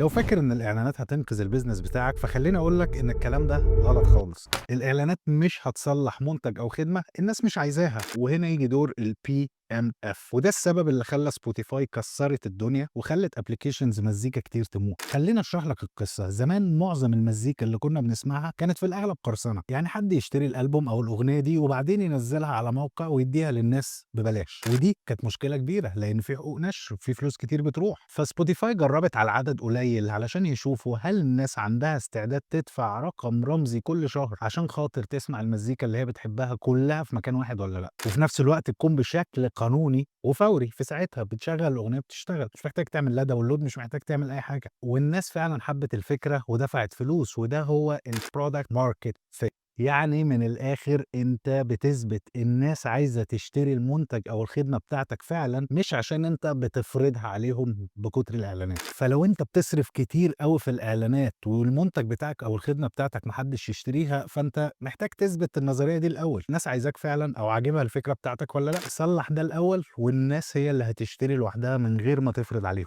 لو فاكر إن الإعلانات هتنقذ ال business بتاعك، فخليني أقول لك إن الكلام ده غلط خالص. الإعلانات مش هتصلح منتج أو خدمة الناس مش عايزاها، وهنا يجي دور ال PMF، وده السبب اللي خلى Spotify كسرت الدنيا وخلت applications مزيكا كتير تموت. خلينا اشرح لك القصة. زمان معظم المزيكا اللي كنا بنسمعها كانت في الأغلب قرصنة، يعني حد يشتري الألبوم أو الأغنية دي وبعدين ينزلها على موقع ويديها للناس ببلاش، ودي كانت مشكلة كبيرة لأن في حقوق نشر وفي فلوس كتير بتروح. ف Spotify جربت على عدد قليل علشان يشوفوا هل الناس عندها استعداد تدفع رقم رمزي كل شهر عشان خاطر تسمع المزيكا اللي هي بتحبها كلها في مكان واحد ولا لا، وفي نفس الوقت تكون بشكل قانوني وفوري، في ساعتها بتشغل الاغنية بتشتغل، مش محتاج تعمل لا download، مش محتاج تعمل اي حاجه. والناس فعلا حبت الفكرة ودفعت فلوس، وده هو ال product market fit. يعني من الآخر أنت بتثبت الناس عايزة تشتري المنتج أو الخدمة بتاعتك فعلًا، مش عشان أنت بتفرضها عليهم بكتر الإعلانات. فلو أنت بتصرف كتير أوي في الإعلانات والمنتج بتاعك أو الخدمة بتاعتك ما حدش يشتريها، فأنت محتاج تثبت النظرية دي الأول، الناس عايزاك فعلًا أو عاجبها الفكرة بتاعتك والّا لأ؟ صلّح ده الأول والناس هي اللي هتشتري لوحدها من غير ما تفرض عليهم.